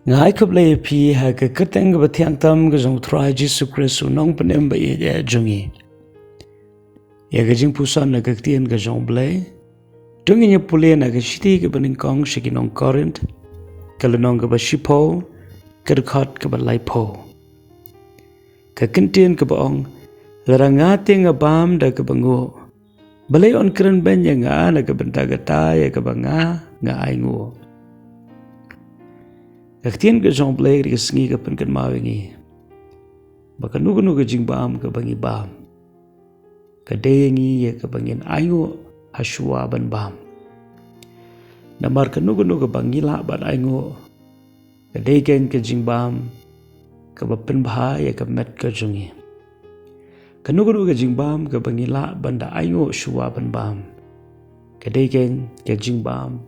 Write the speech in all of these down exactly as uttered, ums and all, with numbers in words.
Nga ai khublei ïa phi ha ka kyrteng kaba thiang tam ka jong u Trai Jisu Khrist, u nongpynim ba ïeit jong ngi. Ïa ka jingpuson na ka ktien ka jong u Blei, to ngin ïa pule na ka shithi kaba nyngkong sha ki nong Korinth, ka lynnong kaba shiphew, ka dkhot kaba laiphew. Ka kyntien kaba ong, lada nga te nga bam da kaba nguh, balei yn kren beiñ ïa nga na ka bynta kata ïa kaba nga, nga ainguh. Ka ktien ka jong u Blei ka sngi ka pynkynmaw ïa ngi ba kano kano ka jingbam kaba ngi bam, ka dei ïa ngi ïa kaba ngin ainguh hashuwa ban bam. Namar kano kano kaba ngi lah ban ainguh, ka dei keiñ ka jingbam kaba pynbha ïa ka met ka jong ngi. Kano kano ka jingbam kaba ngi lah ban da ainguh shuwa ban bam, ka dei keiñ ka jingbam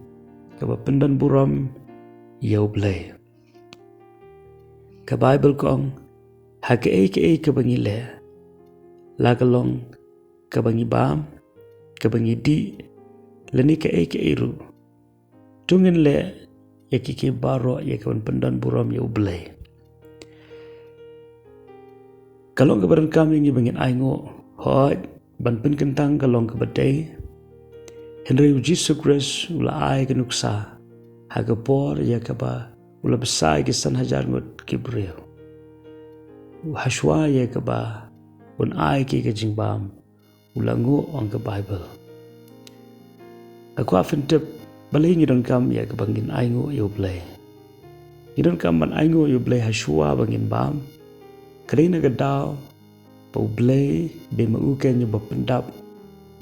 kaba pyndonburom ïa u Blei. Ka Baibl ka ong, ha kaei kaei kaba ngi leh, la ka long kaba ngi bam, kaba ngi dih, lane kaei kaei ruh, to ngin leh ïa ki ki baroh ïa kaban pyndonburom ïa u Blei. Ka long kaba donkam ïa ngi ba ngin ainguh, hooid, ban pynkyntang ka long kaba dei. Hynrei u Jisu Khrist u la ai ka nuksa ha ka por ïa kaba u la bsa ïa ki san hajar ngut ki briew. Hashuwa ïa kaba un ai ki ka jingbam, u la nguh, ong ka Baibl. Nga kwah phin tip balei ngi donkam ïa kaba ngin ainguh ïa u Blei. Ngi donkam ban ainguh ïa u Blei hashuwa ba ngin bam. Ka dei na ka daw ba u Blei, dei ma u keiñ uba pyndap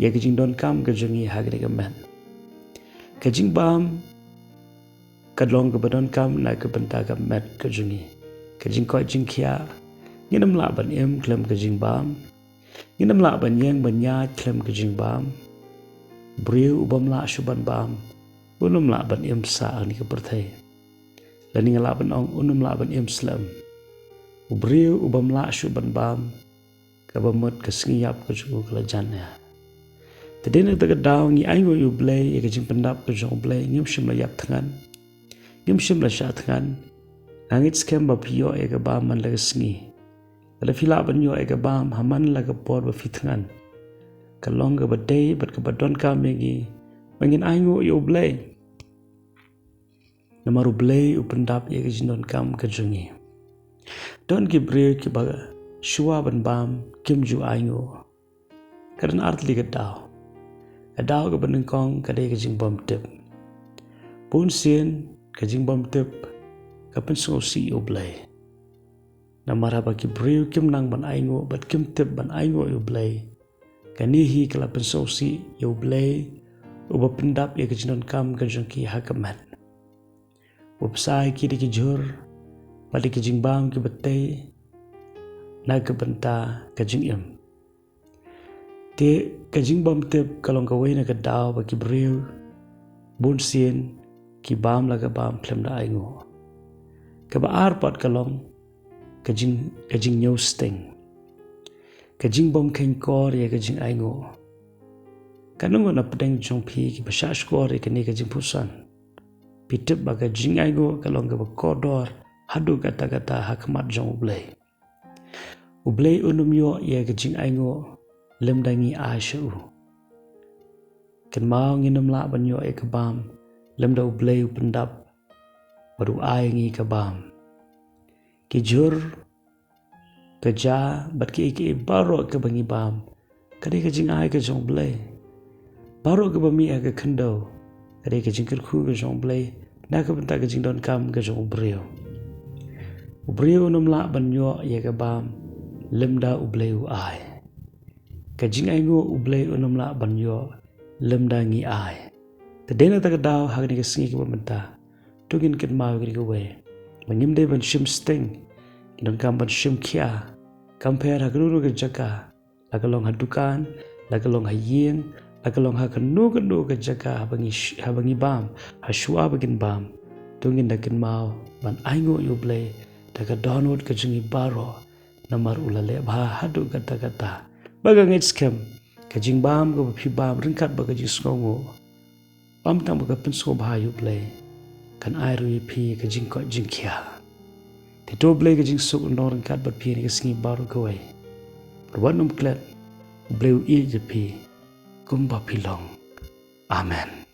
ïa ka jingdonkam ka jong ngi ha kane ka met. Ka jingbam ka long kaba donkam na ka bynta ka met ka jong ngi. Ka jingkoit jingkhiah, ngin ym lah ban im khlem ka jingbam. Ngin ym lah ban ïeng ban ïaid khlem ka jingbam. Briew u bym lah shuh ban bam, un ym lah ban im sah ha kane ka pyrthei. Lane nga lah ban ong, un ym lah ban im slem. U briew u bym lah shuh ban bam, kaba mut ka sngi ïap ka jong u ka la jan ïa. Te dei na kata ka daw ngi ainguh ïa u Blei, ïa ka jingpyndap ka jong u Blei, ngim shym la ïap thngan, ngim shym la shah thngan. Nga ngeit skhem ba phi ïoh ïa ka bam man la ka sngi. Lada phi lah ban ïoh ïa ka bam ha man la ka por ba phi thngan, ka long kaba dei bad kaba donkam ïa ngi ba ngin ainguh ïa u Blei. Namar u Blei u pyndap ïa ka jingdonkam ka jong ngi. Don ki briew kiba shuwa ban bam kim ju ainguh. Ka don ar tylli ka daw. Ka daw kaba nyngkong ka dei ka jingbymtip. Bun sien ka jingbymtip ka pynsngewsih ïa u Blei. Namar haba ki briew kim nang ban ainguh bad kim tip ban ainguh ïa u Blei, kane hi ka la pynsngewsih ïa u Blei uba pyndap ïa ka jingdonkam ka jong ki ha ka met. U bsa ïa ki da ki jhur bad da ki jingbam kiba tei na ka bynta ka jingim. Te ka jingbymtip ka long kawei na ka daw ba ki briew bun sien ki bam la ka bam khlem da ainguh. Kaba ar pat ka long ka jing, ka jingñiew sting. Ka jingbymkheiñkor ïa ka jingainguh. Katno ngut na pdeng jong phi kiba shahshkor ïa kane ka jingpuson? Phi tip ba ka jingainguh ka long kaba kordor haduh katta katta ha khmat jong u Blei. U Blei un ym ïoh ïa ka jingainguh lymda ngi ai sha u. Kynmaw, ngin ym lah ban ïoh ïa ka bam lymda u Blei u pyndap bad u ai ngi ka bam. Ki jhur, ka ja bad kiei kiei baroh kaba ngi bam, ka dei ka jingai ka jong u Blei. Baroh kaba mih ha ka khyndew ka dei ka jingkyrkhu ka jong u Blei na ka bynta ka jingdonkam ka jong u briew. U briew un ym lah ban ïoh ïa ka bam lymda u Blei u ai. Ka jingainguh u Blei un ym lah ban ïoh lymda ngi ai. Te dei na kata ka daw ha kane ka sngi kaba mynta, to ngin kynmaw ïa kane kawei, ba ngim dei ban shim sting, ngin donkam ban shim khia. Kam pher ha kano kano ka jaka, la ka long ha dukan, la ka long ha ïing, la ka long ha kano kano ka jaka haba ngi sh-, haba ngi bam, hashuwa ba ngin bam, to ngin da kynmaw ban ainguh ïa u Blei da ka dohnud ka jong ngi baroh, namar u la leh bha haduh katta katta. Ba nga ngeit skhem ka jingbam kaba phi bam ryngkat bad ka jingsngewnguh, bam tang ba ka pynsngewbha ïa u Blei. kan ai ruh ïa phi ka jingkoit jingkhiah. Te to Blei ka jingsuk un long ryngkat bad phi ha kane ka sngi baroh kawei. Bad wat nym klet, U Blei u ïeit ïa phi kumba phi long. Amen.